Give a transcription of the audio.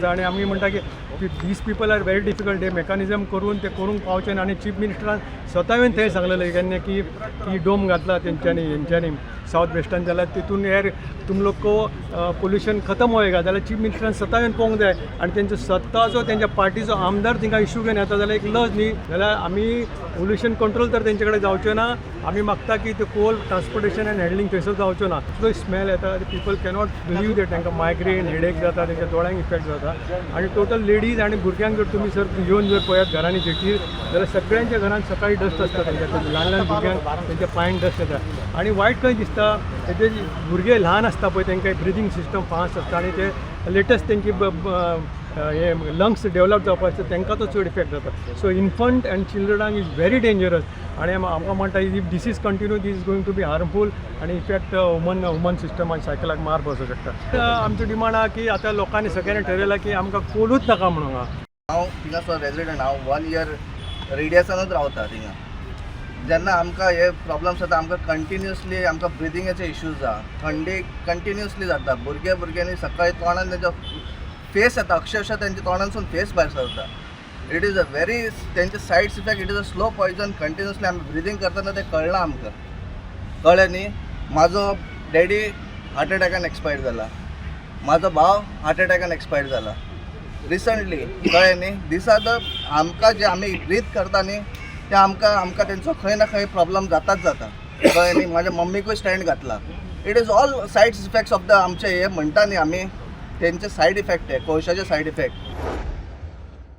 आसा. आनी आमी म्हणटा की these people are very difficult. हे मेकॅनिजम करून ते करूंक पावचे ना. आनी चीफ मिनिस्टरान स्वता येवन थंय सांगलेलें केन्ना की की डोम घातला तेंच्यांनी, हेंच्यांनी सावथ वेस्टर्न, जाल्यार तितून एअर तुम लोग को पोल्युशन खतम होएगा. जाल्यार चीफ मिनिस्टरान स्वता येवन पळोवंक जाय. आनी तेंचो स्वताचो, तेंच्या पार्टीचो आमदार थिंगा इशू घेवन येता जाल्यार एक लज न्ही. जाल्यार आमी पोल्युशन कंट्रोल तर तेंचे कडेन जावचें ना. आमी मागता की ते कोल ट्रान्सपोर्टेशन आनी हँडलिंग थंयसर जावच्यो ना. इतलो स्मेल येता, people cannot believe that. तांकां मायग्रेन हेडेक जाता, तेंच्या दोळ्यांक इफेक्ट जाता. आनी टोटल लेडीज आनी भुरग्यांक जर तुमी सर येवन जर पळयात घरांनी जेटीर, जाल्यार सगळ्यांच्या घरांत सकाळी डस्ट आसता. तेंच्या ल्हान ल्हान भुरग्यांक तेंच्या पांयान डस्ट येता. आनी वायट खंय दिसता, ते भुरगे ल्हान आसता पळय, तांकां ब्रिदींग सिस्टम फास्ट आसता आनी ते लेटस्ट तेंची हे लंग्स डेवलप जावपाक आसता, तांकां तो चड इफेक्ट जाता. सो इन्फंट अँड चिल्ड्रनाक is very dangerous. आनी आमकां म्हणटा, if this is continue, this is going to be harmful आनी इफेक्ट वुमन सिस्टम आनी सायकलाक मार बसूं शकता. आमचो डिमांड आहा की आतां लोकांनी सगळ्यांनी ठरयलां की आमकां कोलूच नाका म्हणून हांगा. हांव थिंगासर रेजिडंट. हांव वन इयर रेडियसानूच रावता थिंगा. जेन्ना आमकां हे प्रॉब्लम्स जाता, आमकां कंटिन्युअसली आमकां ब्रिदिंगाचे इश्यूज आहा. थंडी कंटिन्युअसली जाता. भुरगे भुरग्यांनी सकाळी तोंडान तेंच्या फेस येता, अक्षरशः तेंच्या तोंडानसून फेस भायर सरता. It is a very तेंचे sides effect. It is a slow poison. Continuously आमी ब्रिदींग करतना तें कळना आमकां, कळ्ळें न्ही? म्हाजो डॅडी हार्ट एटॅकान एक्सपायर्ड जाला, म्हाजो भाव हार्ट एटॅकान एक्सपायर्ड जाला रिसंटली, कळ्ळें न्ही? These are the आमकां जे आमी ब्रीथ करता न्ही, ते आमकां तेंचो खंय ना खंय प्रॉब्लम जाताच जाता, कळ्ळें न्ही? म्हाज्या मम्मीकूय स्टेंट घातला. It is all side effects of the आमचे हे म्हणटा न्ही आमी, तेंचे सायड इफेक्ट हे कोळशाचे सायड इफेक्ट.